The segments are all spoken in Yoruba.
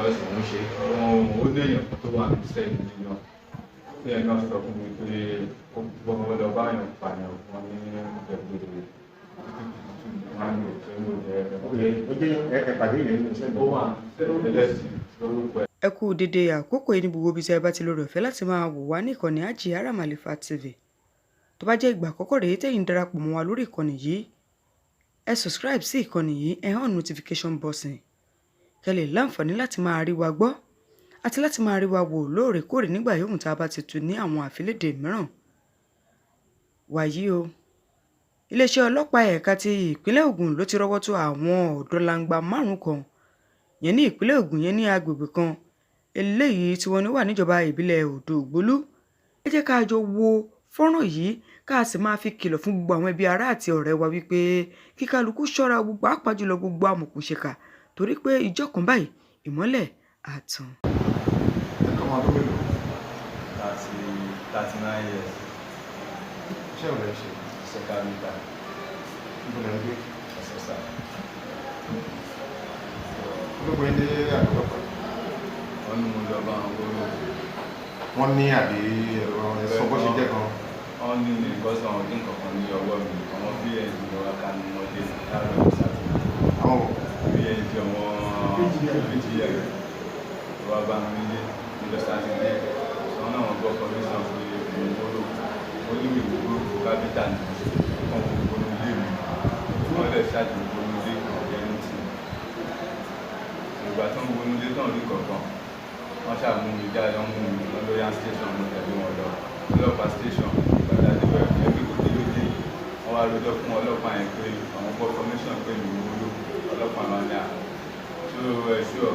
Because òun ṣe. Ó ní èèyàn kan tó wà ní sẹ́ẹ̀lì nínú tí ẹ̀ náà sọ fún mi pé ó gbọ́ lọ báyọ̀ pààyàn wọn ní ìjẹ̀bú. Ó jẹ́ ẹ pàdé yẹn nínú iṣẹ́ Ó wà ẹlẹ́sìn lórúkọ ẹ̀. Ẹ kú dédé àkókò yìí ní gbogbo ibi tí ẹ bá ti lóore ọ̀fẹ́ láti máa wò wá ní ìkànnì Àjìyára Màlífà TV. Tó bá jẹ́ ìgbà àkọ́kọ́ rèé tẹ̀yin darapọ̀ mọ́ wa lórí ìkànnì yìí, ẹ subscribe sí ìkànnì yìí, ẹ hàn notification button kẹ́ lè láǹfààní láti máa rí wa gbọ́ àti láti máa rí wa wò lóòrèkóòrè nígbà yòówù tá a bá ti tún ní àwọn àfilédè mìíràn. Wàyí o, iléeṣẹ́ ọlọ́pàá ẹ̀ka ti ìpínlẹ̀ Ògùn ló ti rọ́wọ́ tó àwọn ọ̀dọ́langba márùn-ún kan yẹn ní ìpínlẹ̀ Ògùn, yẹn ní agbègbè kan eléyìí tí wọ́n ní wà níjọba ìbílẹ̀ Odò-Ògbólú. Ẹ jẹ́ ká jọ wo fọ́nrán yìí, ká sì máa fi kìlọ̀ fún gbogbo àwọn ẹbí, ará àti ọ̀rẹ́ wa wípé kí kálukú ṣọ́ra, pàápàá jùlọ gbogbo amòòkùnṣìkà, torí pé ìjọ kan báyìí ìmọ́lẹ̀ àtàn. Ẹ tó ọmọ ọdún mélòó? 39 years. Iṣẹ́ ò lẹ́ ṣe? Iṣẹ́ káfíńtà. Níbo lẹ́ ń gbé? Ọ̀sọ̀sà. Olóògbé ní àgọ́ ọlọ́pàá? Wọ́n ní mo lọ bá wọn gbóró. Wọ́n ní àbí ẹ̀rọ ẹ sọ bó ṣe jẹ́ gan? Wọ́n ní ní bọ́sàn ọdún kankan ní ọwọ́ mi. Àwọn VNG lọ́wọ́ ká ní wọ́n dé láàárọ̀ Sátidé. Àwọn wò? VNG, àwọn VGN lọ́wọ́ bá mi nílé níjọ́ Sátidé. Sọ náà wọ́n gbọ́ commission pé òun gbóró. Ó ní mi gbóró, káfíńtà ní wọ́n kò gbóró ilé mi. Wọ́n lè ṣáàjì gbóró ilé ẹni tì. Ìgbà tó ń gbóró ilé tán rí kankan, wọ́n ṣàmú mi jáde, wọ́n mú mi lọ lóyá station, mo tẹ̀lé wọn lọ ọlọ́pàá station. Ìgbàdá débẹ̀, ẹbí kò dé lóde, wọ́n wá rojọ́ fún ọlọ́pàá yẹn pé àwọn gbọ́ commission pé mi wúlò. Ọlọ́pàá máa ní à tó ẹ ṣúọ̀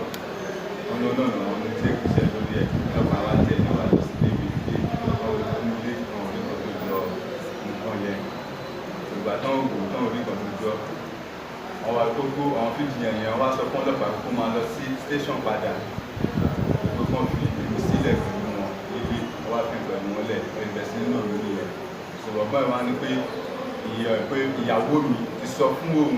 wọn ní ọlọ́run àwọn ní tí èkó ṣe lórí ẹ̀. Ọlọ́pàá wá tẹ̀lé wa lọ sí débi dé wọ́n ní ilé kan orí kan tó jọ nǹkan yẹn. Ìgbà tán ògùn tán orí kan tó jọ, wọ́n wá gbogbo àwọn fíjì yẹn yẹn wá sọ fún ọlọ́pàá kó máa lọ sí station padà, pé kán fi èmi sílẹ̀ pẹ̀lú wọn nílé. Wọ́n wá fi pẹ̀lú wọn lẹ̀ ẹgbẹ́ sí nínú mi nìyẹn. Sọ̀rọ̀ báyìí wá ní pé ìyá pé ìyàwó mi ti sọ fún òun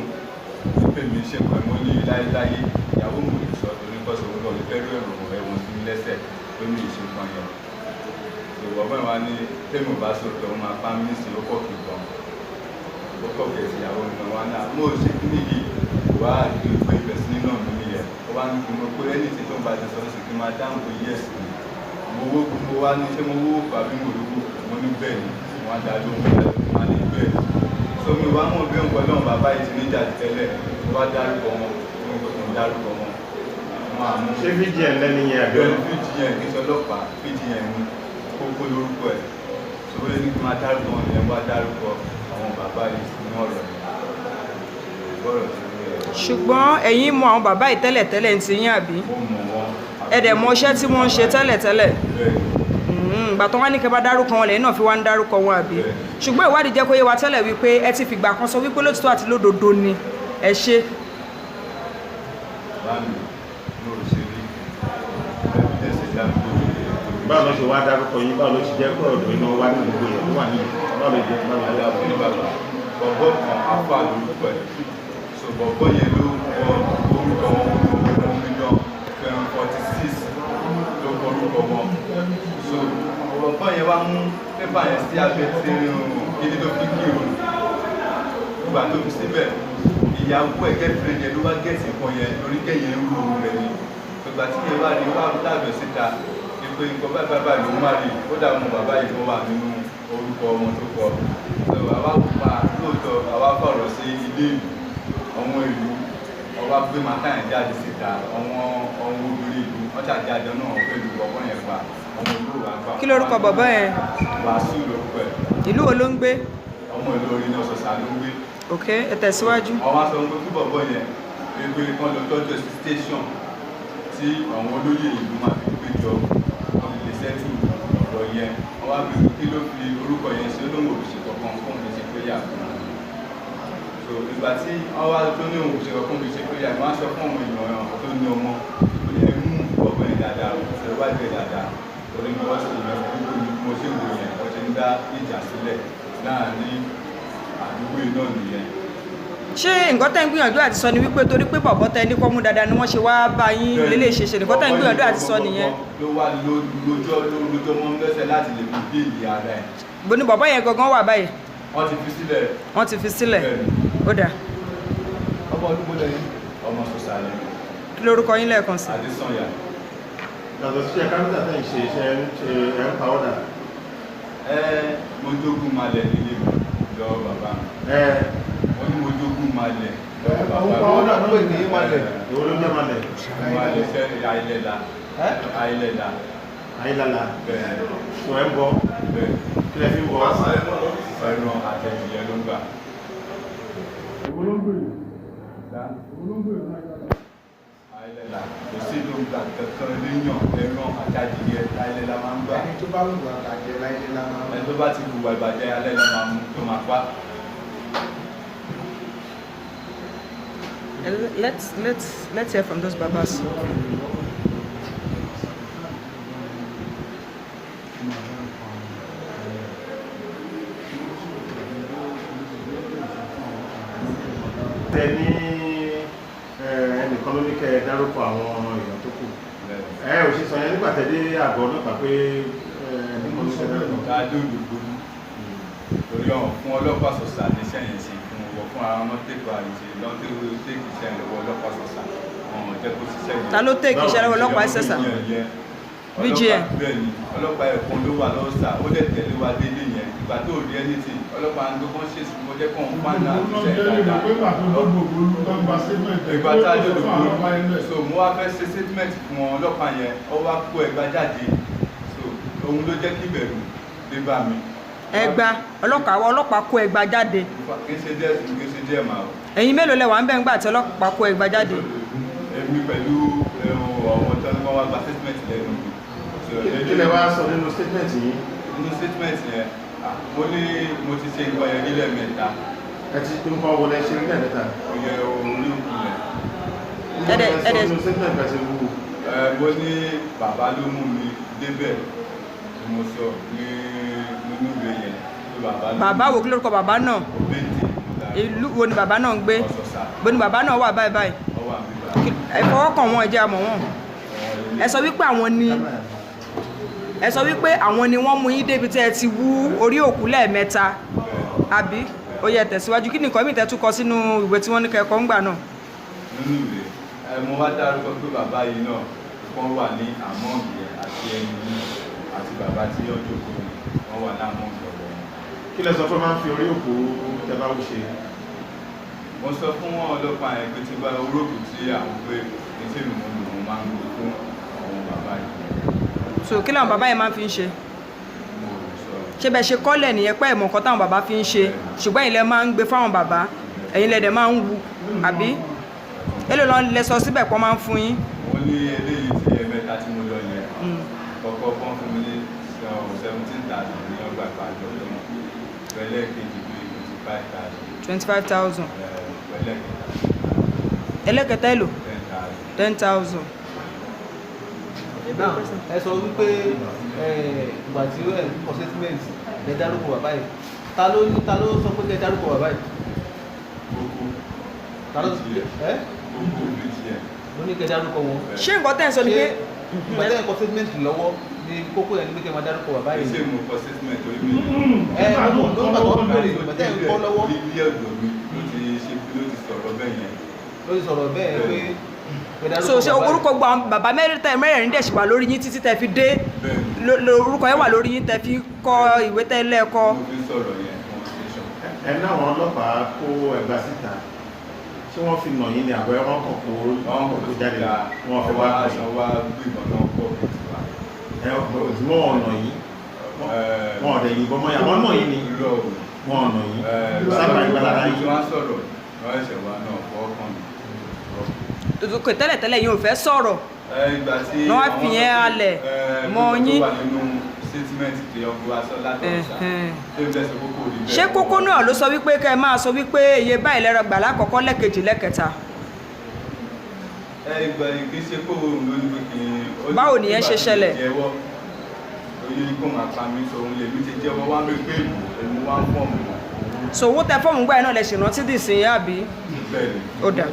pé mi ṣe nǹkan mọ́ ní láéláé. Ìyàwó mi ò lè sọ torí kọ́sọ̀ òun náà lè fẹ́ rí ẹ̀rọ ẹ̀wọ̀n sí mi lẹ́sẹ̀ pé mi ì ṣe nǹkan yẹn. Sọ̀rọ̀ báyìí wá ní tẹ́mi ò bá sọ̀tọ̀, ó máa pa mí sí. Ó kọ̀ kì gan, ó kọ̀ kẹ̀ sí ìyàwó mi náà wá náà mo ò ṣe kí nìyí wá àdúgbò pé ibẹ̀ sí nínú mi nìyẹn. Ó wá ní kí n mọ̀ pé ẹni tí tó ń bá ti sọ sí kí n máa dáhùn pé yes ni mo wó. Mo wá ní ṣé mo wó àbí mo lówó? Mo ní bẹ́ẹ̀ ni. Wọ́n á dá lóhùn, wọ́n á ní bẹ́ẹ̀ ni. So mi wá mọ̀ bí nǹkan náà bàbá yìí ti níjà tẹ́lẹ̀. Mo wá dárúkọ wọn, mo ní kí n dárúkọ wọn, wọn àmú. Ṣé VGN lẹ́ni yẹn àbí? Bẹ́ẹ̀, VGN, kì í ṣe ọlọ́pàá, VGN ni, kókó lórúkọ ẹ̀. So ó lé ní kí n máa dárúkọ wọn nìyẹn. Wá dárúkọ àwọn bàbá yìí sínú ọ̀rọ̀ yẹn, bọ́rọ̀ sí rí ẹ̀. Ṣùgbọ́n ẹ̀yin mọ àwọn bàbá yìí tẹ́lẹ̀tẹ́lẹ̀ ń ti yín, àbí? Mo mọ̀ wọn. Ẹ dẹ̀ mọ iṣẹ́ tí wọ́n ń ṣe tẹ́lẹ̀tẹ́lẹ̀? Bẹ́ẹ̀ ni. Ìgbà tó wá ní kẹ́ bá dárúkọ wọn lẹ́yìn náà fi wá ń dárúkọ wọn, àbí? Bẹ́ẹ̀. Ṣùgbọ́n ìwádìí jẹ́ kó yé wa tẹ́lẹ̀ wípé ẹ ti fìgbà kan sọ wípé lótìtọ́ àti lódodo ni ẹ ṣe. Bá mi mo ò ṣe rí evidence dá mi lójú rẹ̀. Báwo ló ṣe wá dárúkọ yín? Báwo ló ṣe jẹ́ pé ọ̀dọ̀ iná wá ní gbogbo yẹn ló wà ní? Báwo ló jẹ́? Báwo ló Àdá fún ní bàbá bọ̀bọ̀ kan, afa lórúkọ ẹ̀. So bọ̀bọ̀ yẹn ló kọ orúkọ wọn, 1,000,046 ló kọ orúkọ wọn. So bọ̀bọ̀ yẹn wá mú pépà yẹn sí abẹ́ tí kíní tó fi kírun. Ìgbà tó fi síbẹ̀, ìyàwó ẹ̀, girlfriend yẹn, ló wá get nǹkan yẹn lórí kẹ́yìn ń rú òun rẹ̀ ni. Ìgbà tí yẹn wá rí, wá dàbẹ̀ síta pé nǹkan báyìí báyìí báyìí ló máa rí. Ó dà mọ́ bàbá yìí tó wà nínú orúkọ wọn tó kọ. So àwa pa lóòótọ́, àwa fọ̀rọ̀ sí ilé ìlú, àwọn ìlú ọba gbé màkà yẹn jáde síta. Àwọn obìnrin ìlú wọ́n ṣàjáde náà pẹ̀lú ọwọ́ yẹn pa àwọn ìlú wa pa. Kí lorúkọ bàbá yẹn? Wàásù lórúkọ ẹ̀. Ìlú wo ló ń gbé? Ọmọ ìlú orin náà Ṣọ̀ṣà ló ń gbé. Ok, ẹ tẹ̀síwájú. Wọ́n wá sọ pé kí bọ̀bọ̀ yẹn pé kán lọ tọ́jú ẹ̀ sí station tí àwọn olóyè ìlú máa fi péjọ, wọ́n fi lè settle ọ̀rọ̀ yẹn. Wọ́n wá fi kí ló fi orúkọ yẹn ṣe, olóhùn òṣìṣẹ́ kankan fún òun ṣe péyà fún un. So ìgbà tí wọ́n wá tó ní òun òṣìṣẹ́ kankan fi ṣe péyà, wọ́n á sọ fún àwọn èèyàn tó ní ọmọ ẹ mú bọ̀bọ̀ yẹn dáadáa, ẹ wájú ẹ dáadáa, orí mi wọ́n sì yẹn kúkú ni mo ṣe wò yẹn. Wọ́n ṣe ń dá ìjà sílẹ̀ láàárín àdúgbò yìí náà nìyẹn. Ṣé nǹkan tẹ́ ń gbìyànjú àti sọ ni wípé torí pé bọ̀bọ̀ tẹ ní kọ́ mú dáadáa ni wọ́n ṣe wá bá yín lélẹ̀ ṣe ṣe nǹkan tẹ́ ń gbìyànjú àti sọ nìyẹn? Ló wá lójọ́ ló rojọ́ mọ́ lẹ́sẹ̀ láti lè fi béèlì ara ẹ̀. Bó ni bọ̀bọ̀ yẹn gangan wà báyìí? Wọ́n ti fi sílẹ̀. Wọ́n ti fi sílẹ̀. Bẹ́ẹ̀ni. Ó dà. Ọmọ ọdún gbọ́dọ̀ yìí, ọmọ sọ̀sàlẹ̀. Kí lorúkọ yín lẹ́ẹ̀kan sí? Adésànyà. Yàtọ̀ sí iṣẹ́ kápẹ́ńtà tẹ̀ ń ṣe, iṣẹ́ ń ṣe ẹ̀ ń pa ọ̀dà? Ẹ mo jogún malẹ̀ nílé mi lọ́wọ́ bàbá mi. Ẹ Wọ́n ní mo jogún malẹ̀ lọ́wọ́ Àwọn bàbá pa mi. ọ́dà náà ní malẹ̀. Èwo ló jẹ́ malẹ̀? Malẹ̀ sẹ́ àìlẹ̀là. Ẹ́? Àìlẹ̀là. Ayélálà. Bẹ́ẹ̀. Sọ ẹ̀ ń bọ? Bẹ́ẹ̀. Kí lẹ fi ń bọ? Ẹran àtẹ̀jìyẹ ló ń gbà. Àìlẹ̀là kò sí ló ń gbà kankan léèyàn, ẹran àtàdìyẹ àìlẹ̀là máa ń gbà. Ẹni tó bá wùwà bàjẹ́ láyé la máa Ẹni tó bá ti hùwà ìbàjẹ́, àìlẹ̀là máa mú tó máa pa. Let's hear from those babas. Tẹ ní ẹnìkan ló ní kẹ́ ẹ dárúkọ àwọn èèyàn tó kù. Ẹ ò ṣe sọ yẹn nígbà tẹ́ dé àgọ́ ọlọ́pàá pé ẹnìkan ló kẹ́ ẹ dárúkọ? Ká dòdò gbogbo torí ọ̀hún fún ọlọ́pàá sọ̀sà níṣẹ́ yẹn ṣe fún wọn, fún ara wọn tẹ́kọ̀ àìṣe lọ́tẹ́wé tẹ́kì iṣẹ́ yẹn lọ́wọ́ ọlọ́pàá sọ̀sà, wọn ò jẹ́ kó ṣiṣẹ́ yẹn. Ta ló tẹ́kì iṣẹ́ lọ́wọ́ ọlọ́pàá sọ̀sà? VGN. Bẹ́ẹ̀ ni, ọlọ́pàá ẹ̀kan ló wà lọ́sà, ó dẹ̀ tẹ̀lé wa délé yẹn. Ìgbà tó rí ẹni tí ọlọ́pàá ń gbọ́n ṣe sùn, mo jẹ́ kó ń pàdé àtúnṣe dáadáa. Ìgbà tá a dòdò gbòòrò, so mo wá fẹ́ ṣe statement fún wọn, ọlọ́pàá yẹn ó wá kó ẹgbàá jáde, so òun ló jẹ́ kí ìbẹ̀rù dé bá mi. Ẹgba ọlọ́pàá, àwọn ọlọ́pàá kó ẹgba jáde? Kì í ṣe díẹ̀, kì í ṣe díẹ̀ màá o. Ẹ̀yin mélòó lẹ wà ń bẹ̀ ńgbà tí ọlọ́pàá kó ẹgba jáde? Èmi pẹ̀lú àwọn tó ń wá gba statement lẹ́nu mi. So, Kí lẹ wá sọ nínú statement yìí? Nínú statement yẹn, mo ní mo ti ṣe nǹkan yẹn nílẹ̀ mẹ́ta. Ẹ ti nǹkan wo lẹ ṣe nílẹ̀ mẹ́ta? Oyè orí òkú yẹn. Ẹdẹ- Ẹ sọ ẹdẹ- nínú statement bẹ́ẹ̀ ṣe wú. Mo ní bàbá ló mú mi débẹ̀ ni mo sọ ní nínú ìwé yẹn pé bàbá ló Bàbá wo? Kí lórúkọ bàbá náà? Òbéǹtì. Ìlú wo ni bàbá náà ń gbé? Ọ̀sọ̀sà. Bó ni bàbá náà wà báyìí báyìí? Ọwọ́ àmì bàbá. Ẹ fọwọ́ kàn wọ́n, ẹ jẹ́ àmọ̀ wọ́n. Ẹ sọ wípé àwọn ni, ẹ sọ wípé àwọn ni wọ́n mú yín débi tẹ́ ẹ ti wú orí òkú lẹ́ẹ̀mẹ́ta, àbí? Ó yẹ, tẹ̀síwájú. Kí nìkan mìíràn tẹ́ tún kọ sínú ìwé tí wọ́n ní kẹ́kọ̀ọ́ ńgbà náà? Nínú ìwé ẹ, mo wá dárúkọ pé bàbá yìí náà wọ́n wà ní àmọ́ǹgì yẹn, àti ẹni yìí àti bàbá tí ó jókòó ni wọ́n wà ní àmọ́ǹgì ọ̀dọ̀ wọn. Kí lẹ sọ pé máa ń fi orí òkú tẹ bá wú ṣe? Mo sọ fún wọn ọlọ́pàá yẹn pé tí bá orókù tí àwọn pé ní tí mo lò, mo máa ń lò fún àwọn bàbá yìí. So kí làwọn bàbá yẹn máa fi ń ṣe? Mo ò sọ. Ṣé bẹ́ẹ̀ ṣe kọ́lẹ̀ nìyẹn pé ẹ̀mọ̀ nǹkan táwọn bàbá fi ń ṣe, ṣùgbọ́n ẹ̀yin lẹ máa ń gbé fáwọn bàbá, ẹ̀yin lẹ dẹ̀ máa ń wu, àbí? Èló lọ lẹ sọ síbẹ̀ pọ́n máa ń fún yín? Wọ́n ní eléyìí tí ẹ̀mẹ́ta tí mo lọ yẹn, kọ́kọ́ fọ́n fún mi ní 17,000 ní ọgbà ìpàdé ọdún, pẹ̀lẹ́ kejì bíi 25,000. 25,000. Pẹ̀lẹ́ kẹta. Ẹlẹ́kẹta èlò? 10,000. 10,000. Now, ẹ sọ wípé ìgbà tí ẹ ń kọ statement lẹ dárúkọ bàbá yìí, ta ló sọ pé kẹ dárúkọ bàbá yìí? Kókó. Ta ló ẹ Kókó BTN. ló ní kẹ dárúkọ wọn? Ṣé nǹkan tẹ́ ń sọ ni pé Ìgbà tẹ́ ẹ kọ statement lọ́wọ́ ni kókó yẹn ní pé kẹ máa dárúkọ bàbá Kì í ṣe yìí? mo kọ statement orí mi. Ẹ ló ń gbà tó ń bèrè ìgbà tẹ́ ẹ ń kọ lọ́wọ́. Ilé ọ̀dọ̀ mi ló ti ṣe, ló ti sọ̀rọ̀ bẹ́ẹ̀ yẹn. Ló ti sọ̀rọ̀ bẹ́ẹ̀ pé kẹ dárúkọ So ṣe bàbá yìí. orúkọ gbọ́ àwọn bàbá mẹ́rẹ̀ẹ̀rin dẹ̀ ṣì wà lórí yín títí tẹ́ fi dé? Bẹ́ẹ̀. Orúkọ yẹn wà lórí yín tẹ́ fi kọ ìwé tẹ́ lẹ́ẹ̀kọ́? Mo fi sọ̀rọ̀ yẹn fún station. Ẹ ní àwọn ọlọ́pàá kó ẹgbà síta, ṣé wọ́n fi nà yín ni àbọ̀ wọn kàn kó Wọ́n kó jáde, wọ́n fi wá kàn aṣọ yín? Wá gbìmọ̀ náà pọ̀ bí tiwa. Ẹ wọn ọ̀nà yín, wọn ọ̀dẹ̀ yìnbọn mọ́ yà, wọ́n nà yín ni? Irọ́ o. Wọn ọ̀nà yín sábà ìgbàlára Tí yín? wọ́n sọ̀rọ̀, wọ́n ṣẹ̀ wá náà fọwọ́ kàn mí. Kò tẹ́lẹ̀tẹ́lẹ̀ yín ò fẹ́ sọ̀rọ̀. Ìgbà tí Wọ́n wá àwọn fi yẹn sọ pé, halẹ̀ mọ́ gbogbo yín. tó wà nínú statement tí ọkọ̀ wa sọ látọ̀ọ̀sà tó ń bẹ́sẹ̀ kókó rí bẹ́ẹ̀. Ṣé kókó náà ló sọ wípé kẹ́ ẹ máa sọ wípé iye báyìí lẹ́rọ gbà lákọ̀ọ́kọ́, lẹ́kejì, lẹ́kẹta? Ẹ ìgbà yìí kì í ṣe kó òun ló ní pé kí n. Ó ní Báwo nìyẹn ṣe nígbà tí mo ṣẹlẹ̀? jẹ́wọ́ oyè kó máa pa mí sọ òun lèmi ti jẹ́wọ́ wá mi pé èmi wá ń fọ̀ mọ́. So owó tẹ fọ́ọ̀mù gbà yẹn náà lẹ ṣì rántí dì sí àbí? Bẹ́ẹ̀ ni. Ó dà.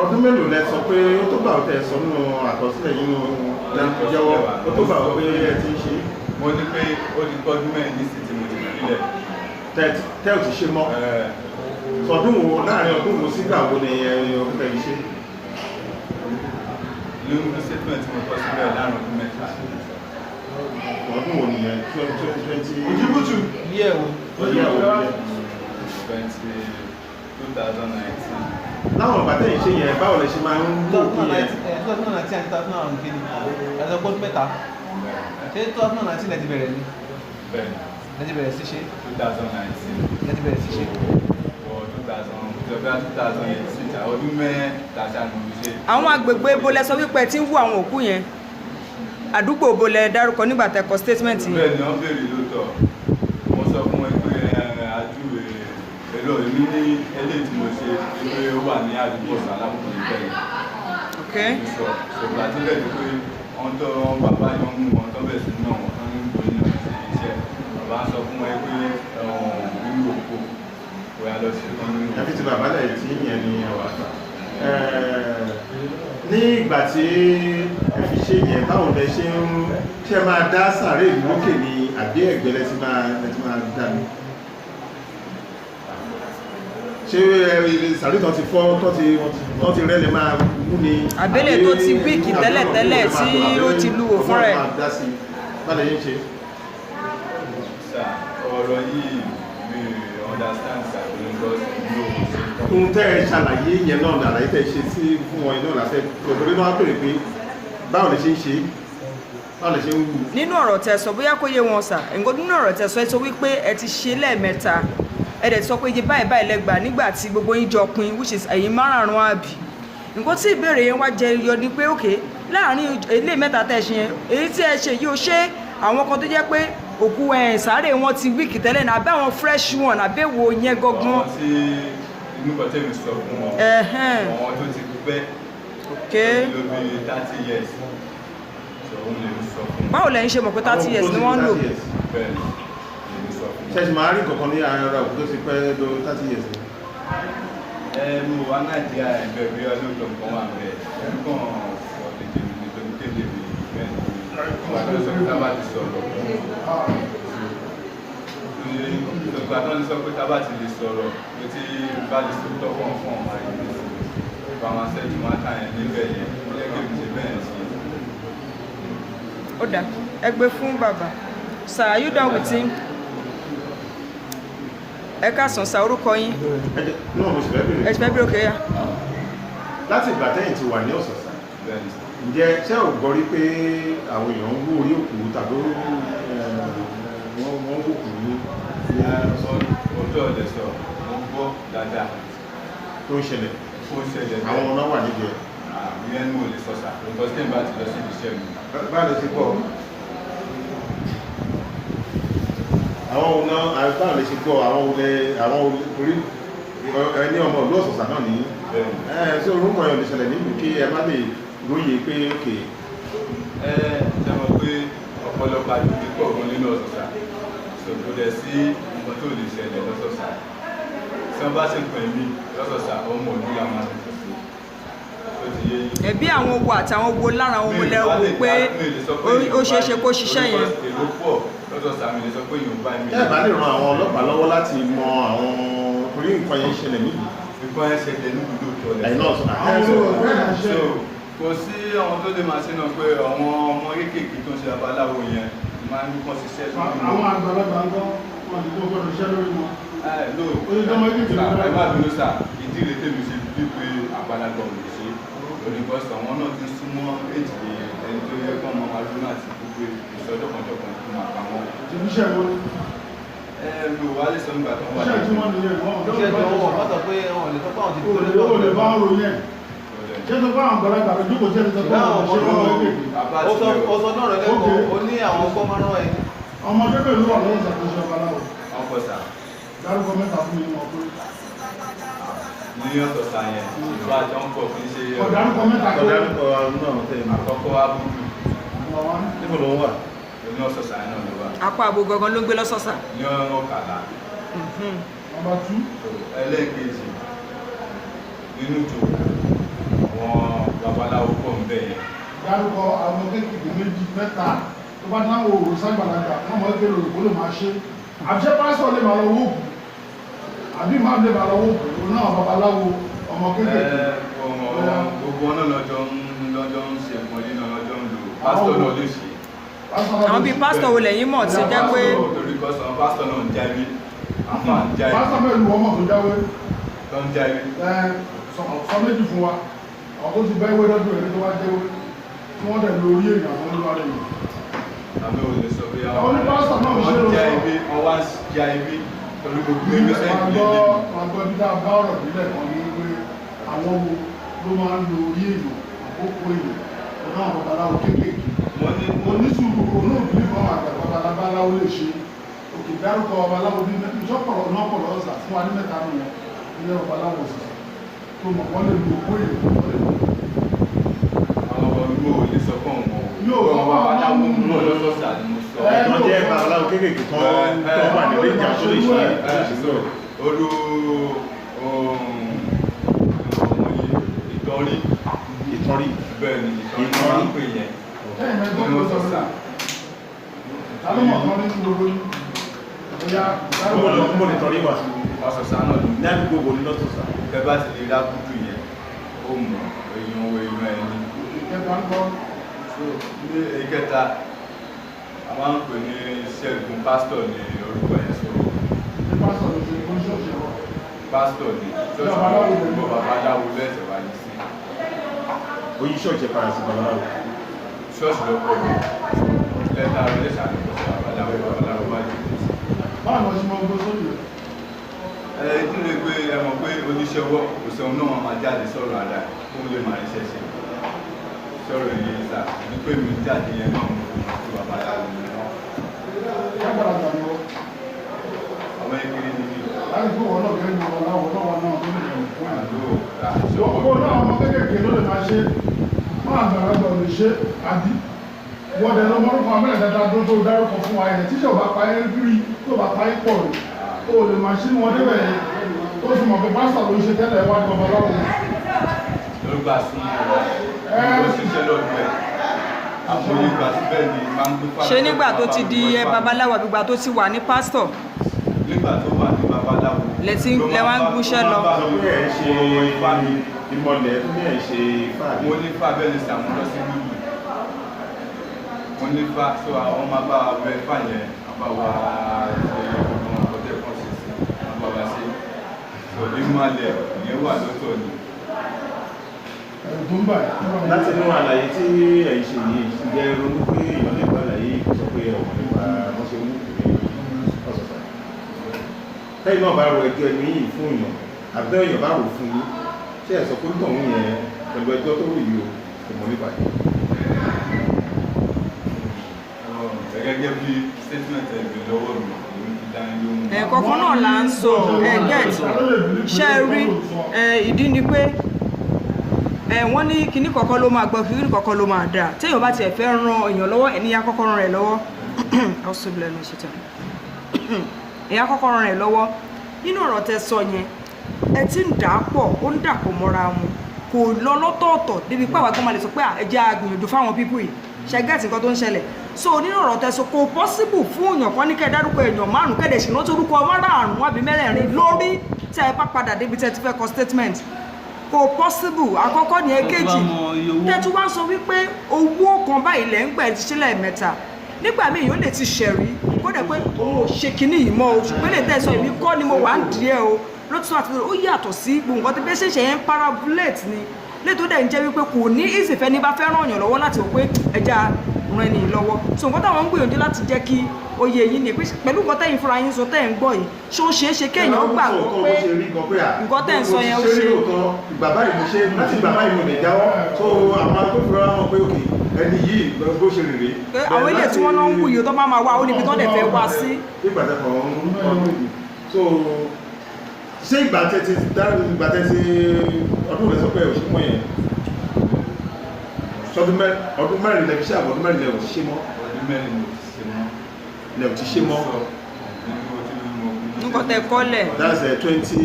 Ọdún mélòó lẹ sọ pé ó tó gbà ó tẹ sọ nínú àkọsílẹ̀ yìí nínú jẹ́wọ́ ó tó gbà ó pé ẹ ti ń ṣe? Mo ní pé ó ti tọ́jú mẹ́rin ní sí tí mo ti fi lẹ̀. Tẹ́ ò ti ṣe mọ́. Sọdún wo, láàrin ọdún wo sígbà wo ni ẹ ọdún tẹ́ yìí ṣe? Nínú statement tí mo kọ síbẹ̀, láàrin ọdún 3. Ọdún wo nìyẹn? 2020? Òjìbùtù. Yẹ̀ o. Ọdún wo nìyẹn? 2019. Láwọn ìgbà tẹ́ yìí ṣe yẹn, báwo lẹ ṣe máa ń wò kú yẹn? 2019 àti 2019 ẹ̀sọ́ gbọ́dún 3. Ṣé 2019 lẹ ti bẹ̀rẹ̀ ni? Bẹ́ẹ̀ ni. Lẹ ti bẹ̀rẹ̀ sí ṣe? 2019. Lẹ ti bẹ̀rẹ̀ sí ṣe. Wọ 2000, ìjọba 2018, ọdún 3 ṣáà ni mo fi ṣe. Àwọn agbègbè ibo lẹ sọ wípé ẹ ti ń wú àwọn òkú yẹn? Àdúgbò ibo lẹ dárúkọ nígbà tẹ́ kọ statement yẹn? Bẹ́ẹ̀ ni, wọ́n béèrè lóòótọ́. Mo sọ fún wọn pé àjúwe èrò èmi ní eléyìí tí mo ṣe pé ó wà ní àdúgbò Sàlámù níbẹ̀ yẹn. Ok. Mo sọ ṣùgbọ́n àti bẹ́ẹ̀ ni pé wọ́n tó wọn bàbá yẹn mú wọn tó bẹ̀ sí náà wọn tó ń gbóyún náà ṣe iṣẹ́. Bàbá sọ fún wọn pé nínú òkú bóyá lọ sí kan nínú. Ẹ fi ti bàbá lẹ̀ tí yẹn ni ẹwà. Ní ìgbà tí ẹ fi ṣe yẹn, báwo lẹ ṣe ń ṣe máa dá sàárè lókè ní àbí ẹ̀gbẹ́ lẹ ti máa dá mi? Ṣé sàárè tán ti fọ́, tán ti rẹ́ lè máa mú ni? Àbẹ́lẹ̀ tó ti wíìkì tẹ́lẹ̀tẹ́lẹ̀ tí ó ti lúwo fúnra ẹ̀. Máa dá sí i. Báwo lẹ ṣe ń ṣe? Sà, ọ̀rọ̀ yìí mi understand sà, because mi ò ṣe tán. Ohun tẹ́ ẹ ṣàlàyé yẹn náà ní àlàyé tẹ́ ẹ ṣe sí fún wọn náà láfẹ́ pẹ̀lú náà wá pèrè pé báwo lẹ ṣe ń ṣe, báwo lẹ ṣe ń wù. Nínú ọ̀rọ̀ tẹ́ sọ, bóyá kó yé wọn sà, nǹkan nínú ọ̀rọ̀ tẹ́ sọ, ẹ sọ wípé ẹ ti ṣe lẹ́ẹ̀mẹ́ta, ẹ dẹ̀ sọ pé iye báyìí báyìí lẹ gbà nígbà tí gbogbo yín jọ pín, which is ẹ̀yin márààrún, àbí? Nǹkan tí ìbéèrè yẹn wá jẹ yọ ni pé, òkè, láàrin ilé mẹ́ta tẹ́ ṣe yẹn, èyí tí ẹ ṣe yìí, ó ṣe àwọn kan tó jẹ́ pé òkú ẹ̀ sáré wọn ti wíìkì tẹ́lẹ̀ náà, àbí àwọn fresh one, àbí èwo yẹn gangan? Àwọn tí inú kan tẹ̀mí sọ fún wọn, àwọn tó ti pẹ́ ló bí 30 years, sọ òun lè sọ fún wọn. Báwo lẹ́yìn ṣe mọ̀ pé 30 years ni wọ́n ń lò? Àwọn òkú tó ti 30 years. Bẹ́ẹ̀ ni lè sọ fún wọn. Ṣẹ́ṣì máa rí kankan ní ara òkú tó ti pẹ́ lọ 30 years ni? Ẹ mo wá Nàìjíríà, ẹgbẹ́ bí ọdún tó nǹkan wà bẹ́ẹ̀, ẹ̀mí kàn sọ tètè mi nítorí tètè mi bẹ́ẹ̀ ni ìgbà tó sọ pé tá bá ti sọ̀rọ̀, ìgbà tó ń sọ pé tá bá ti lè sọ̀rọ̀ pé tí bá lè sọ fún fún ọmọ ayé mi sí ìgbà wọn ṣẹ́jú máa tà yẹn níbẹ̀ yẹn, ó yẹ kí èmi ṣe bẹ́ẹ̀ ṣe. Ó dà, ẹ gbé fún bàbá. Sir, are you done with him? Ẹ káàsán sir, orúkọ yín? Ẹ jẹ́ náà, mo sì fẹ́ bèrè. Ẹ ti fẹ́ bí òkè yá. Láti ìgbà tẹ́yìn ti wà ní Ọ̀sọ̀sà, Bẹ́ẹ̀ ni sir. ǹjẹ́ ṣé ò gbọ́ rí pé àwọn èèyàn ń wú orí òkú tàbí wọ́n ń wòkú ní Ọjọ́ ọ̀lẹ̀ sọ, mo gbọ́ dáadáa. Tó ń ṣẹlẹ̀? Ó ṣẹlẹ̀ bẹ́ẹ̀. Àwọn ọ̀nà wà nídìí ẹ̀? Ìyẹn ni mo lè sọ sà, because tí n bá ti lọ sí ibi iṣẹ́ mi. Báwo lè ṣe gbọ́? Àwọn ọ̀nà, báwo lè ṣe gbọ́? Àwọn olè, àwọn olè orí ẹni ọmọ ìlú Ọ̀sọ̀sà náà ní Bẹ́ẹ̀ ni. ẹ ṣé orúkọ yẹn ò lè ṣẹlẹ̀ nílùú kí ẹ má lè róye pé òkè? Ẹ ṣe mọ̀ pé ọ̀pọ̀lọpọ̀ àjòjì pọ̀ gan nínú Ọ̀sọ̀sà, so kò dẹ̀ sí nǹkan tó lè ṣẹlẹ̀ lọ́sọ̀ọ̀sà. Tí wọ́n bá sì pè mí lọ́sọ̀ọ̀sà, ọmọ ìlú la máa tètè sí, ó ti yé yín. Ẹbí àwọn wo àtàwọn wo lára àwọn wo lẹ wò pé ó ṣeé ṣe kó ṣiṣẹ́ yẹn? Èrò pọ̀ lọ́sọ̀ọ̀sà, mi lè sọ pé èèyàn bá mi. Ẹ bá lè ran àwọn ọlọ́pàá lọ́wọ́ láti mọ àwọn, torí nǹkan yẹn ń ṣẹlẹ̀ nílùú. Nǹkan ẹ̀ ṣẹlẹ̀ nílùú lóòótọ́ lẹ̀. Ẹ̀yin náà sọ. So kò sí àwọn tó lè máa ṣe náà pé àwọn ọmọ kéékèèké tó ń ṣe babaláwo yẹn máa ń kọ́ ṣiṣẹ́ lórí wọn. Àwọn àgbàlagbà ń kọ́ wọn ti tó gbọdọ̀ ṣiṣẹ́ lórí wọn. Ẹ ló Ó lè dánmọ́ ibi ìjọba. Ẹ má bínú sà, ìdí rẹ̀ tèmi ṣe bí pé àgbàlagbà ò lè ṣe olùkọ́sọ̀, àwọn náà ti súnmọ́ èjì ẹni tó yẹ kọ́ ọmọ máa dúró àti gbogbo ìsọdọ̀kàndọ̀kàn tó máa pa wọ́n. Ìṣiṣẹ́ wọn ni. Ẹ ló wá lè sọ nígbà tó ń wà. Iṣẹ́ tí wọ́n nìyẹn wọn. Iṣẹ́ tí wọ́n wọ́n sọ pé wọn ò lè sọ pé àwọn ti O lè o lè bá ń ròyìn ẹ̀. Ṣé tó bá àwọn àgbàlagbà lójú kò jẹ́ tó bá àwọn ṣe wọ́n kéékèèké? Ó sọ, ó sọ náà rẹ lẹ́kọ̀ọ́, ó ní àwọn ọgbọ́n máa ń rán ẹ. Ọmọdé pẹ̀lú wà lọ́wọ́ ìṣàkóso babaláwo. Ọkọ̀ sà. Dárúkọ mẹ́ta fún mi wọn pé. Ní Ọ̀sọ̀sà yẹn, ìlú àjọ ń pọ̀, kì í ṣe. Ọ̀dárúkọ mẹ́ta pé. Ọ̀dárúkọ náà tẹ̀ mọ́. Àkọ́kọ́, Abudu. Number one. Níbo ló ń wà? Ní Ọ̀sọ̀sà yẹn náà ló wà. Apá abo gangan ló ń gbé lọ́sọ̀ọ̀sà. Ní Ọ̀kàlà. Number two. Ẹlẹ́ẹ̀kejì nínú ìjòkó, àwọn babaláwo pọ̀ ń bẹ̀ yẹn. Dárúkọ àwọn kéékèèké méjì mẹ́ta tó bá náwó òwò ságbàlagbà wọn mọ kékeré òkú lè máa ṣe. Àbíṣe pásítọ̀ lè máa lọ wó òkú, àbí máa lè máa lọ wó òkú, òun náà babaláwo ọmọ kéékèèké. Gbogbo wọn náà lọ́jọ́ ń ṣe nǹkan yìí náà lọ́jọ́ ń lò. Pásítọ̀ náà lè ṣe. Àwọn bíi pásítọ̀ wo lẹ́yìn mọ̀ tí ó jẹ́ pé Torí kọ́sọ̀ pásítọ̀ náà ń jáwé, àfáà ń jáwé. Pásítọ̀ mẹ́rin wọ́n mọ̀ tó jáwé. Tó ń jáwé. Ẹ sọ méjì fún wa, àwọn tó ti bá ewé lọ́dún ẹ̀rí tó wá jẹ́wé tí wọ́n dẹ̀ lórí èèyàn àwọn olúwa rẹ̀ yìí. Àmì ò lè sọ bí Àwọn ní pásítọ̀ náà ń ṣe wọ́n ló já sọ. ewé, wọ́n wá já ewé torí gbogbo ewé sẹ́yìn lé lé. Wọ́n gbọ́ bí dáa bá ọ̀rọ̀ nílẹ̀ kan ní wípé àwọn wo ló máa ń lo orí èèyàn, àkókò èèyàn, ọ̀nà àwọn babaláwo kéékèèké. Wọ́n ní Mo ní sùúrù olóògbé fún àwọn àgbàgbà babaláwo lè ṣe. Òkè dárúkọ babaláwo bí ìṣọ́pọ̀lọ̀ náà pọ̀ lọ́sà fún wa ní mẹ́ta nù wọn ilé babaláwo òṣìṣẹ́ tó mọ̀ wọ́n lè lo owó èèyàn, wọ́n lè lo. Àwọn ọmọ mi ò lè sọ fún wọn. Yóò sọ fún Àwọn babaláwo àwọn náà lọ́sọ̀ọ̀sà ni mo sọ. Ẹ, Tó jẹ́ babaláwo kéékèèké tó wà ní ilé ìjà tó lè ṣe Ẹ, olú ọmọ yìí ìtọ́rí. Ìtọ́rí. Bẹ́ẹ̀ ni, ìtọ́rí ni wọ́n ń pè yẹn. Lẹ́yìn mẹ́jọ Ní tó sọ ọ̀sọ̀ọ̀sà. Ta ló mọ̀ tán nínú gbogbo yín? Bóyá dárúkọ. Mo lè tọ́rí wà. Ọ̀sọ̀ọ̀sà náà ló Ní àdúgbò wo ni lọ́sọ̀ọ̀sà? Tẹ bá ti lè rágùdù yẹn, ó mọ̀ èèyàn wo èèyàn ẹni. Ìkẹta ń kọ́. So ní ìkẹta, a máa ń pè ní Ṣẹ́gun, pásítọ̀ ní orúkọ yẹn sọ. Ní pásítọ̀ ló ṣe oníṣọ́ọ̀ṣì wọn. Pásítọ̀ ní ṣọ́ọ̀ṣì Babaláwo ló gbogbo babaláwo lẹ́sẹ̀ wáyé sí. Oyin ṣọ́ọ̀ṣì ẹ̀ padà sí babaláwo. Ṣọ́ọ̀ṣì ló pọ̀ jù. Lẹ́tà rẹ̀ lẹ́sà ló pọ̀ sí babaláwo, babaláwo wá jù sí. Báwo ni wọ́n ṣe máa ń gbé sórí rẹ̀? Ẹ ìdílé pé ẹ mọ̀ pé oníṣẹ́ ọwọ́ kò sẹ́wọ̀n náà máa jáde sọ̀rọ̀ ara ẹ̀ kó lè máa ríṣẹ́ ṣe. Sọ̀rọ̀ yìí sà ní pé mi jáde yẹn náà mo fi mọ̀ pé babaláwo ni wọ́n. Lágbàlagbà ni wọ́n. Àwọn ekele ni mí. Láti fún wọn náà kẹ́rin babaláwo náà wà náà tó lè rìn fún ẹ̀. Àlọ́ Ọ̀pọ̀ náà ọmọ kéékèèké ló lè máa ṣe, máa gbàlagbà ò lè ṣe, àbí? Wọ́n dẹ̀ lọ mọ́rúkọ amẹ́rẹ̀dẹ́ta tó tó dárúkọ fún wa yẹn, tíṣẹ́ ò bá pa ẹ́ rí, tó bá pa ẹ́ pọ̀ rí, ó lè máa ṣí wọn débẹ̀ yẹn, tó sì mọ̀ pé pásítọ̀ ló ń ṣe tẹ́lẹ̀ wá ní babaláwo. Lórúkọ àsúnmọ́ wa ló ṣiṣẹ́ lọ́dún ẹ̀. Àwọn ìgbà síbẹ̀ ni máa ń gbé fáwọn. Ṣé nígbà tó ti di ẹ babaláwo àbí ìgbà tó ti wà ní pásítọ̀? Nígbà tó wà ní babaláwo. Lẹ ti ń- lẹ wá ń gúnṣẹ́ lọ. Sọ pé ẹ̀ ń ṣe ìmọ̀lẹ̀, tó ní ẹ̀ ń ṣe ifá àbí? Mo ní fà bẹ́ẹ̀ ni sàmú lọ sí lùlù. Mo ní fà, so àwọn máa bá wa bẹ fà yẹn, wọ́n bá wa ṣe gbogbo nǹkan tẹ́ kàn ṣe sí, wọ́n bá wa ṣe. So ìmọ̀lẹ̀ ìyẹn wà lọ́tọ̀ ni. Ẹ̀rù tó ń bà ẹ́. Láti inú àlàyé tí ẹ̀ ń ṣe yìí, ǹjẹ́ ẹ ronú pé èèyàn lè bá àlàyé yìí sọ pé ọ̀mọ̀ nípa wọ́n ṣe ń wù ní ọ̀sọ̀ọ̀sà? Tẹ́yìn náà bá ro ẹjọ́ ẹni yìí fún èèyàn, àbí èèyàn bá rò fún yín, ṣé ẹ sọ pé tọ̀hún yẹn pẹ̀lú ẹjọ́ tó rò yìí o, kò mọ̀ nípa yìí? Gẹ́gẹ́ bí statement ẹ̀ gbé lọ́wọ́ mi, èmi ti dá yín lóhùn. Ẹ̀ẹ̀kọ̀ọ̀kan náà là ń sọ ẹ get ṣe rí ẹ. Ìdí ni pé ẹ wọ́n ní kinní kọ̀ọ̀kan ló máa gbọ́, kinní kọ̀ọ̀kan ló máa dà. Téèyàn bá tiẹ̀ fẹ́ ran èèyàn lọ́wọ́, ẹni yá kọ́kọ́ ran rẹ̀ lọ́wọ́. Ọ̀ṣọ́bìlẹ̀ ló ń ṣe tán, èèyàn kọ́kọ́ ran rẹ̀ lọ́wọ́. Nínú ọ̀rọ̀ tẹ́ sọ yẹn, ẹ ti ń dà á pọ̀, ó ń dàpọ̀ mọ́ra wọn, kò lọ lọ́tọ̀ọ̀tọ̀ débi pé àwọn agbọ́n máa lè sọ pé à, ẹ jẹ́ a gbìyànjú fáwọn people yìí. Ṣe get nǹkan tó ń ṣẹlẹ̀? So nínú ọ̀rọ̀ tẹ́ sọ, kò possible fún èèyàn kan ní kẹ́ ẹ dárúkọ èèyàn márùn, kẹ́ ẹ dẹ̀ ṣìnà torúkọ márààrún àbí mẹ́rẹ̀ẹ̀rin lórí tẹ́ ẹ bá padà débi tẹ́ ẹ ti fẹ́ kọ statement. Kò possible. Àkọ́kọ́ ní èkejì, tẹ́ tún wá ń sọ wípé owó kan báyìí lẹ́ ń gbà, ẹ ti ṣe lẹ́ẹ̀mẹ́ta. Nígbà míì yóò lè ti ṣẹ̀rí kó dẹ̀ pé òun ò ṣe kinní yìí mọ́ o, ṣùgbọ́n lè tẹ̀sán èmi kọ́ ni mo wà ń díẹ̀ o lótú àti ó yàtọ̀ sí gbogbo nǹkan tó bẹ́ẹ̀ ṣẹ̀ṣẹ̀ yẹn ń parabolate ni létò dẹ̀ ń jẹ́ wípé kò ní ìsìnfẹ́ ní bá fẹ́ ràn yàn lọ́wọ́ láti wò pé ẹja ran ẹni lọ́wọ́. So nǹkan táwọn ń gbìyànjú láti jẹ́ kí oyè yìí ni pé pẹ̀lú nǹkan tẹ́yìn fúnra yín sọ, tẹ́yìn ń gbọ́ yìí, ṣé ó ṣeé ṣe kéèyàn gbàgbọ́ pé nǹkan tẹ́ ń sọ yẹn ó ṣe? Ìgbà báyìí mo ṣe, láti ìgbà báyìí mo lè jáwọ́, so àwọn agbófinró wọn pé òkè ẹni yìí bó ṣe rèé. Pé àwọn ilé tí wọ́n náà ń wù yìí tó bá máa wá, ó níbi tó dẹ̀ fẹ́ wá sí. Ìgbà tẹ́ kàn ń kọ́, so ṣé ìgbà tẹ́ ti dá, ìgbà tẹ́ ti ọdún rẹ̀ sọ pé ò ṣe mọ́ yẹn, ọdún 4 lẹ fi ṣe àbọ̀, ọdún 4 lẹ ò ṣe mọ́? Ọdún 4 mo ti ṣe mọ́. Lẹ ò ti ṣe mọ́. Nǹkan tẹ́ kọ́lẹ̀. That's twenty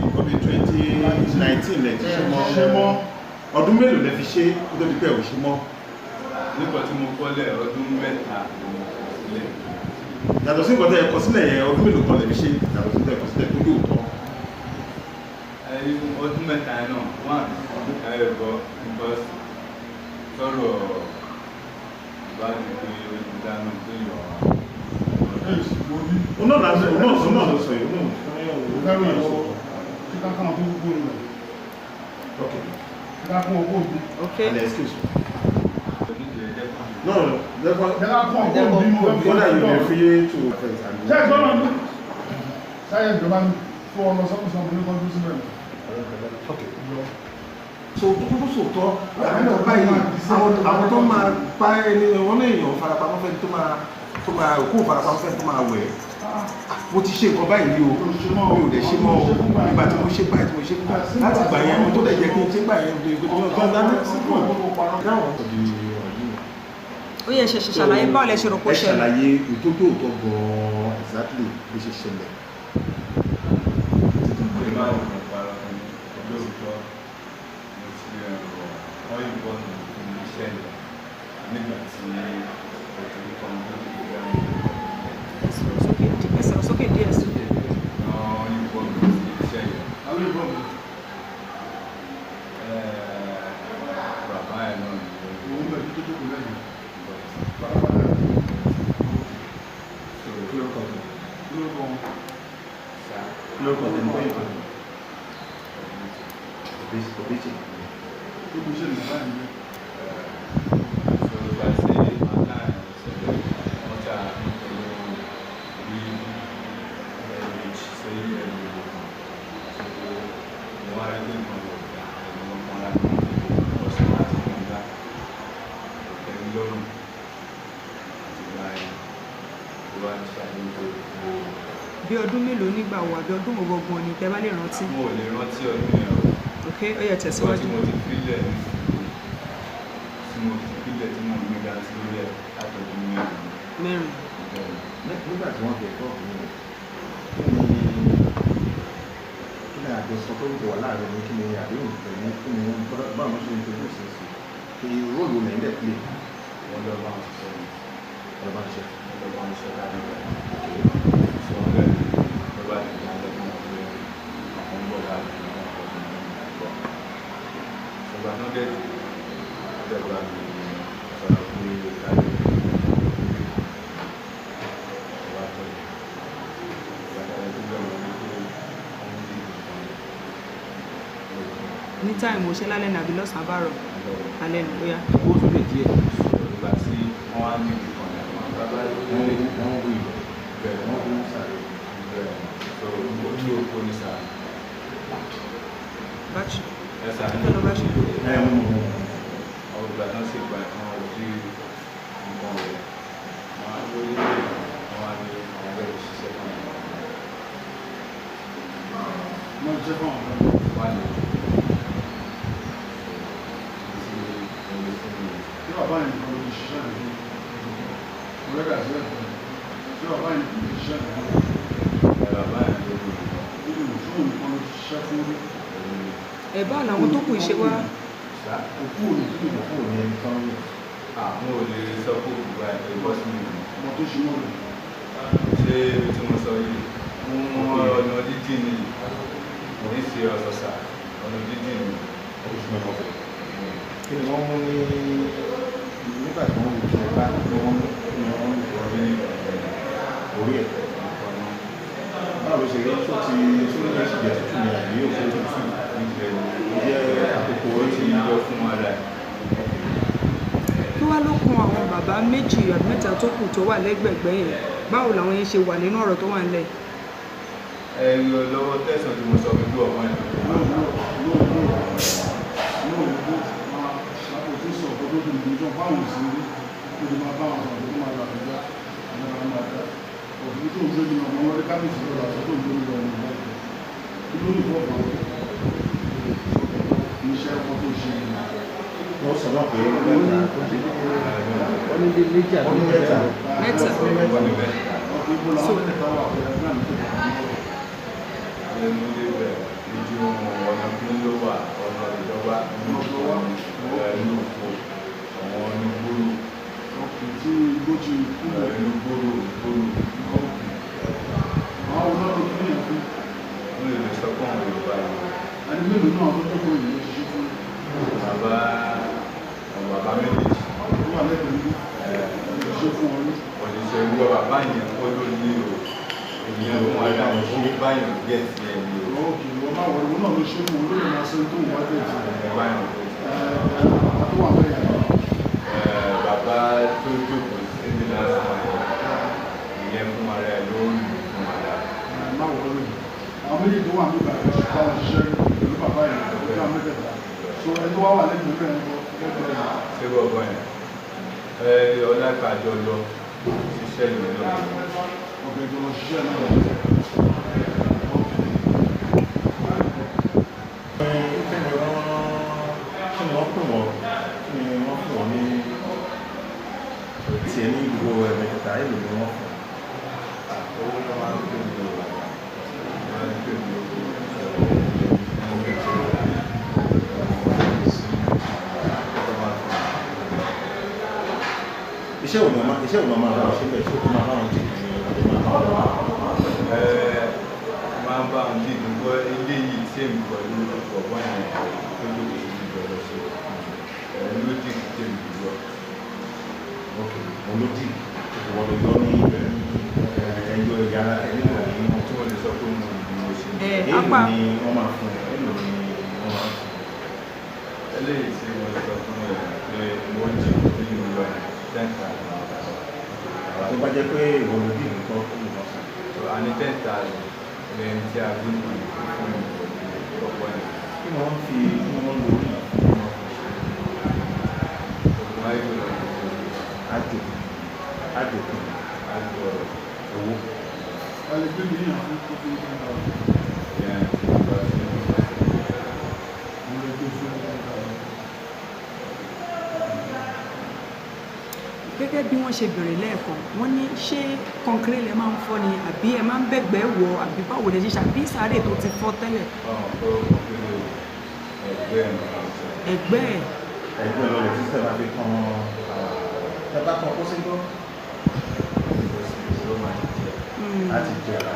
nǹkan bíi 2019 lẹ ti ṣe mọ́. Ṣe mọ́. Ọdún mélòó lẹ fi ṣe kó tó di pé ẹ ò ṣe mọ́? Nípa tí mo kọ́lẹ̀, ọdún 3 ni mo kọ sílẹ̀. Yàtọ̀ sí nǹkan tẹ́ ẹ kọ sílẹ̀ yẹn, ọdún mélòó kan lẹ fi ṣe yàtọ̀ sí tẹ́ ẹ kọ sílẹ̀ tó yóò tọ́? Ẹyin ọdún 3 náà, one ẹ gbọ́, because sọ̀rọ̀ ìbáraẹni pé ó ti dáná pé yọ̀ Èsì wo bí? Òun náà ló òun náà ló sọ yìí, òun Fẹ́ràn náà ló lọ́wọ́. sọ. Kí ká kàn tó gbogbo rẹ̀. Ok. Kí ká kún ọkọ̀ òbí. Ok. And excuse me. Onídìí ẹ̀jẹ̀ kan. No, no, therefore, Jẹ́ ká kún ọkọ̀ òbí mo fẹ́ whether you dey free to affect and Ṣé ìjọba mi? Ṣáyẹ̀ ìjọba mi fún ọ lọ sọ́kùsọ ní kọ́jú síbẹ̀. Ok. So tó tó sòótọ́ àwọn báyìí, àwọn tó máa bá ẹni wọn ní èèyàn farapamọ́ fẹ́ni tó máa òkú farapamọ́ fẹ́ni tó máa wẹ̀. Mo ti ṣe nǹkan báyìí rí o, mi ò dẹ̀ ṣe mọ́ o. Nígbà tí mo ṣe báyìí, tí mo ṣe gbà láti gbà yẹn, tó dẹ̀ jẹ́ kí n ṣe gbà yẹn lè gbé tó dáná sípò dáhùn. Ó yẹ ṣẹ̀ṣẹ̀ ṣàlàyé báwo lẹ ṣe rò pé ó Ẹ ṣẹlẹ̀. ṣàlàyé ìtótó òótọ́ gan-an, exactly bó ṣe ṣẹlẹ̀. Ṣe máa ń wọ̀ parọ́ fún mi lóòótọ́, mo ti rọ̀ wọ́n yìnbọn mi fún iṣẹ́ yẹn nígbà tí òtún kan tó ti gbé dáhùn. Ẹ sọ̀rọ̀ sókè ẹ sọ̀rọ̀ sókè díẹ̀ sí. Wọ́n yìnbọn mi sí iṣẹ́ yẹn. Àwọn ìbọn mi. Bàbá ẹ̀ náà ni ó Òun bẹ̀ tó jókòó lẹ́yìn. bọ̀ Bàbá rẹ̀ so Kí lórúkọ tó? lórúkọ wọn. sá Kí lórúkọ tó ń bẹ́ẹ̀ tó? Òbíjì. Tó kù ṣe lè báyìí jẹ́. So ìgbà tí màtá ẹ̀ ṣẹlẹ̀, wọ́n ta pẹ̀lú bí ẹ̀ẹ́dẹ̀jì sí ẹ̀ẹ́dẹ̀jì kan. So mo wá rí pé nǹkan lọ gbà ẹ̀mí wọn kan láti ọ̀sán láti gbọ̀ngá kò tẹ́ mi lọ́rùn àti gba ẹ̀ tó wá ní ṣàlùkò mo Bí ọdún mélòó, nígbà wo, àbí ọdún wo gbọ̀ngàn ni tẹ́ bá lè rántí? Mo ò lè rántí ọdún yẹn o. Ok, ó yẹ Ìgbà tí tẹ̀síwájú. mo ti fílẹ̀ nísìnyí, tí mo ti fílẹ̀, tí mo ń gbé dá sí lórí ẹ̀ látọdún 4. 4. Bẹ́ẹ̀. Nígbà tí wọ́n fi ẹ̀kọ́ ọ̀hún rẹ̀, kí ni kí ni àjọsọ tó ń wà láàrin ní, kí ni àdéhùn pẹ̀lú, kí ni báwọn ṣe ń tojú sí sí, kí róòlù lẹ́yìn dẹ̀ play? Wọ́n lọ bá wọn ṣiṣẹ́ ni. Ọ̀rọ̀ bá ń ṣe. Wọ́n lọ bá wọn ṣiṣẹ́ láti gbà sọ wọ́n lẹ́nu ló bá ti gbà lẹ́kùn wọn pé àwọn ń bọ̀ láti àwọn ọkọ̀ tó ń bọ̀. Ṣùgbọ́n tó dẹ̀ dé, wọ́n dẹ̀ bá mi sọ̀rọ̀ pé káyọ̀ wá tọ́jú ìgbà tó bẹ̀ wọ́n ní pé wọ́n ń dìbò kan Ní táìmù ṣe lálẹ́ nàbí lọ́sàn-án bá rọ̀ alẹ́ nù, ó yá. Owó sókè díẹ̀. Ìgbà tí wọ́n á ní ìkan àwọn bàbá Wọ́n ilé wọ́n wú ilẹ̀, bẹ̀rẹ̀ wọ́n wú sàrẹ̀. Bẹ̀rẹ̀ so ojú òpó ní sáà. Bátìrì. Ẹ̀sà. Ẹ lọ bátìrì. Ẹ mú Àwọn ìgbà náà sì gba ẹ̀kan ojú nǹkan rẹ̀, wọ́n á lórí ilé, wọ́n á ní àwọn bẹ̀rẹ̀ ṣiṣẹ́ fún wọn. Wọ́n jẹ́ fún àwọn ọ̀rẹ́. Wọ́n á lè sí ilé fún mi. Tí bàbá yìí kan ló ti ṣiṣẹ́ rẹ̀ fún ọ̀rẹ́ rẹ̀ àti ẹ̀kọ́. Tí bàbá yìí kan ló ti ṣiṣẹ́ rẹ̀ fún Bàbá ẹ̀ ló wù mí. nínú ìṣòwò nìkan ló ti ṣiṣẹ́ fún rí. Ẹ báwo làwọn tó kù ṣe wá? Sá. Òkú òní tó lè Kúrò ní ẹni tán rò. Àwọn ò lè sọ pé òkú báyìí pé bọ́sì mi. Ọmọ tó ṣe wọ́n rẹ̀. Ṣé ibi tí mo sọ yìí, wọ́n ọ̀nà jíjìn ni, kò ní ṣe ọ̀sọ̀sà, ọ̀nà jíjìn ni. Oṣù mẹ́fà. Kí ni wọ́n mú ní nígbà tí wọ́n wù kí ẹ bá, kí ni wọ́n mú, kí ni wọ́n mú Orí orí ẹ̀? Báwo ló ṣe rí? Tó ti tó ní ẹ̀sìn jẹ́ tútù ní àbí òkú tútù? Jẹ́ àkókò ó ti yọ fún ara ẹ̀. Kí wá ló kan àwọn bàbá méjì àbí mẹ́ta tó kù tó wà lẹ́gbẹ̀gbẹ́ yẹn? Báwo làwọn yẹn ṣe wà nínú ọ̀rọ̀ tó wà ńlẹ̀? Ẹ lọ́wọ́ tẹ̀sán tí mo sọ pé bí ọmọ ẹ̀ No, no, no, no, no, no, máa ṣàkóso sọ ọ̀pọ̀ tó dùn ní ìjọba báwọn sí rí tó lè máa bá wọn sọ̀rọ̀ tó máa làbújá àwọn ará máa dá òfin tó ń gbé mi ọmọ wọn rí kábíyèsí lọ́la sọ tó ń gbé mi lọ ọmọ ìlú kí ló ní fọ́ọ̀mù àwọn iṣẹ́ ọkọ̀ tó ṣe yìí. Wọ́n sọ náà pé Wọ́n ní bí méjì àbí Wọ́n ní mẹ́ta. Mẹ́ta. Wọ́n ní mẹ́ta. Ọkọ̀ ibo làwọn mẹ́tẹ̀ẹ̀ta wà pẹ̀lú ẹgbẹ́ àmì tó Ẹnu ilé bẹ̀ ojú ọ̀nà kí ló wà ọ̀nà ìjọba inú oko àwọn inú gbòòrò ọkọ̀ tí igbó ti kú bẹ̀. inú gbòòrò gbòòrò. Àwọn olóòtú kí nìyẹn fún Wọ́n lè lè sọ fún àwọn Yorùbá yìí. ẹni mélòó náà tó tó kó ìlú ṣiṣẹ́ fún Bàbá àwọn bàbá méjèèjì tó wà lẹ́gbẹ̀ẹ́ ní ṣiṣẹ́ fún wọn rí. òṣìṣẹ́ ìwọ bàbá yẹn kọ́ ló ní o. Ènìyàn fún ara ẹ̀ ó báyàn gẹ̀ẹ́sì ẹ̀ ní o. Ọkọ̀ ìwọ máa wọ ìwọ náà ló ṣe fún wọn ló lè máa ṣe tó wà tẹ̀sí. Ẹ̀ báyàn gẹ̀ẹ́sì. Bàbá tó wà bẹ́ẹ̀ yẹn. Bàbá tó jókòó sí ní lásán ìyẹn fún ara ẹ̀ ló ń lù fún ara. Má wọ lórí. Àwọn méjì tó wà nígbà yẹn bá wọn ṣiṣẹ́ rí pẹ̀lú bàbá yẹn ojú àwọn mẹ́tẹ̀ẹ̀ta. So ẹni tó wá wà lẹ́gbẹ̀ẹ́ bẹ́ẹ̀ ń bọ́ lẹ́gbẹ̀ẹ́ yẹn. Ṣé bọ̀bọ̀ yẹn ẹ ọlápàjọ lọ ṣiṣẹ́ ìyẹn náà. Ọ̀gbẹ̀ tó lọ ṣiṣẹ́ náà. Kí ni wọ́n pè wọ́n kí ni wọ́n fún wọn ní tiẹ̀ ní gbogbo ẹ̀mẹ́tẹ̀ẹ̀ta èlò ni wọ́n fún. Owó náà máa ń pè ní o máa ń pè ní owó. Iṣẹ́ òun máa iṣẹ́ òun máa bá wọn ṣe bẹ́ẹ̀ ṣé ó máa bá wọn jì ní ọdún máa bá wọn. Ẹ máa ń bá wọn dì nígbọ́ eléyìí tí èmi pẹ̀lú bọ̀bọ̀ yẹn tó jókòó sí ìjọba ṣe ẹ ló dì tèmi gbọ́. Ok, òun ló dì ìwọ ló yọ ní ẹjọ́ ìyára ẹni wọ̀ ní Tí wọ́n lè sọ pé mo ní mo ṣe. Ẹ èlò apá ni wọ́n máa fún ẹ èlò ni wọ́n máa fún ẹ. Eléyìí tí mo sọ fún ẹ pé mo jí tí mo lọ 10,000. Tó bá jẹ́ pé ìwọ ló dì nǹkan ó lè máa fún ẹ. So a ní 10,000 ní ẹni tí a gbé fún mi pẹ̀lú ọ̀pọ̀ yẹn. Kí ni wọ́n fi kí ni wọ́n lo orí yẹn fún kí wọ́n fi ṣe Ògùn ayé ló lọ sí àjò àjò kan àjọ ọ̀rọ̀ owó. Wọ́n lè gbé mi yàn fún tó fi ń bá wọn. yẹn ìgbà tí mo sọ. Wọ́n lè gbé fún 10,000. Gẹ́gẹ́ bí wọ́n ṣe bèrè lẹ́ẹ̀kan, wọ́n ní ṣé kọnkéré lẹ máa ń fọ́ ni àbí ẹ máa ń bẹ̀gbẹ́ wọ àbí báwo lẹ ṣe ṣe àbí sáré tó ti fọ́ tẹ́lẹ̀? Ọ̀hún tó kéré ẹgbẹ́ ẹ̀ máa ń sọ. Ẹ̀gbẹ́ ẹ̀. Ẹgbẹ́ lọ lè sísẹ̀ máa fi kan ẹ bá kan kó sí gbọ́ Ló máa ń jẹ. láti jẹ ara.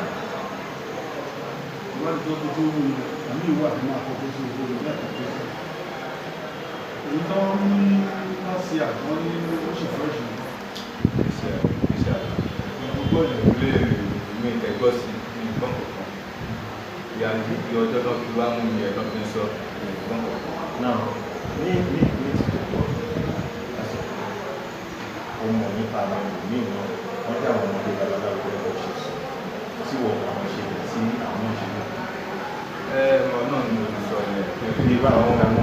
Ìwádìí tó tó tó wù yẹn, àmì ìwà àti máa kọ́kọ́ sí owó rẹ̀ lẹ́ẹ̀kan tó sí. Èyí tó ń ní láti àgbọn ní ó sì fẹ́ ṣe. Iṣẹ́ iṣẹ́ àlọ́. Gbogbo yẹn. Ilé mi ìtẹ̀gbọ́ sí ní nǹkan kọ̀ọ̀kan. Ìyá ní ọjọ́ tó fi wá mú mi ẹ̀ tó fi ń sọ ní nǹkan kọ̀ọ̀kan. Náà ní ní ní ti tó pọ̀ lásìkò ó mọ̀ nípa àwọn ẹlòmíì náà wọ́n jẹ́ àwọn ọmọdé babaláwo lọ́wọ́ ṣe sọ tí wọ́n àwọn ṣe lè tí àwọn náà ṣe lè. Ẹ ọ náà ni mo ti sọ yẹn pé Bí bá àwọn ọmọ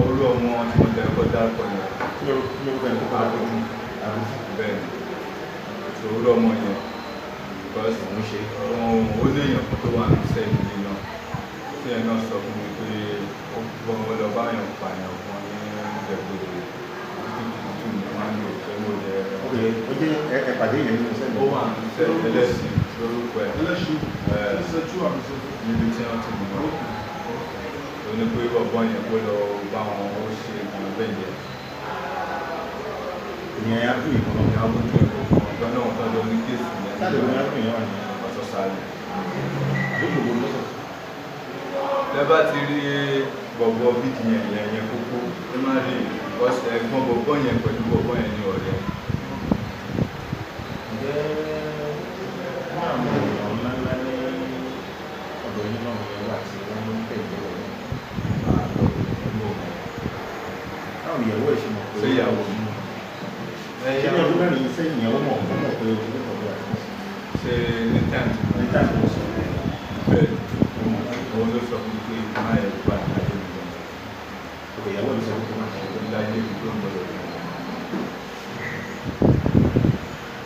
orú ọmọ tí mo dárúkọ dárúkọ yẹn. Kí lórúkọ ẹni tó kọ́ Àbójú. Àbójú. Bẹ́ẹ̀ ni. So orú ọmọ yẹn because Òun ṣe. Òun ó léèyàn kan tó wà ní sẹ́ẹ̀lì mi náà tí ẹ náà sọ fún mi pé ó gbọ́ ọ lọ báyàn pààyàn kan ní Ìjẹ̀bú-Òde títí tútù ni wọ́n á lò pé mo jẹ. Ok, ó jẹ́ ẹ pàdé yẹn nínú sẹ́ẹ̀lì. Ó wà ní sẹ́ẹ̀lì ẹlẹ́sìn lórúkọ ẹ̀. Ẹlẹ́sìn Ẹ. ṣe tú àbí ṣe tú. Níbi tí wọ́n ti mọ̀ ọ́ ó ní pé bọ̀bọ́ yẹn kó lọ bá wọn ó ṣe ìgbọ̀n bẹ́ẹ̀ yẹn. Ìyẹn á dùn ìkan náà. Ìyá bójú ẹ̀kọ́ ọ̀gá náà tó lọ ní kéèsì yẹn. Sáà lè wọ́n á dùn yẹn wà ní Ọ̀sọ̀ sáré. Àdúgbò wo lọ́sọ̀? Tẹ́ bá ti rí bọ̀bọ̀ bíjì yẹn yẹn yẹn kókó ẹ má rí ọ̀sẹ̀ ẹ̀gbọ́n bọ̀bọ̀ yẹn pẹ̀lú bọ̀bọ̀ yẹn ní ọ̀rẹ́. Ǹjẹ́ wọ́n àwọn èèyàn ńláńlá ní ọ̀dọ̀ yín náà ni wà tí wọ́n ń tẹ̀lé ọ̀rọ̀? Báwo ìyàwó ẹ̀ ṣe mọ̀ pé Ṣé ìyàwó mi? Ṣé ní ọdún mẹ́rin sẹ́yìn ìyàwó mọ̀ ó mọ̀ pé ojú ló tọ́jú àti Ṣé ní táìmù tí mo ní táìmù tó sọ bẹ́ẹ̀ òun ló sọ fún mi pé má yẹ kó àtàyè mi lọ. Òkè ìyàwó mi sọ pé kó má ṣe Òun láyé mi tó ń bọ̀ lọ́wọ́.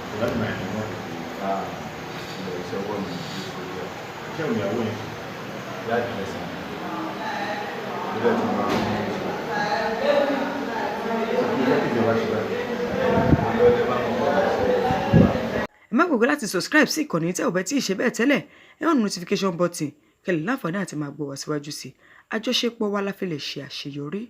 Kò láti máa yẹn mọ́. Ah, ilẹ̀ ìṣọwọ́ mi ló ṣe yẹ. Ṣé òun ìyàwó yẹn? Láti lẹ́sìn. Ilé tí mo máa ń ṣe. wá ṣe báyìí? Ọlọ́dẹ bá mọ̀ kọ́ ṣe. Ẹ má gbàgbé láti subscribe sí ìkànnì tẹ́ ò bẹ́ tí ì ṣe bẹ́ẹ̀ tẹ́lẹ̀. Ẹ hàn notification button kẹ́ lè láǹfààní àti máa gbọ́ wá síwájú sí i. Àjọṣepọ̀ wa la fi lè ṣe àṣeyọrí.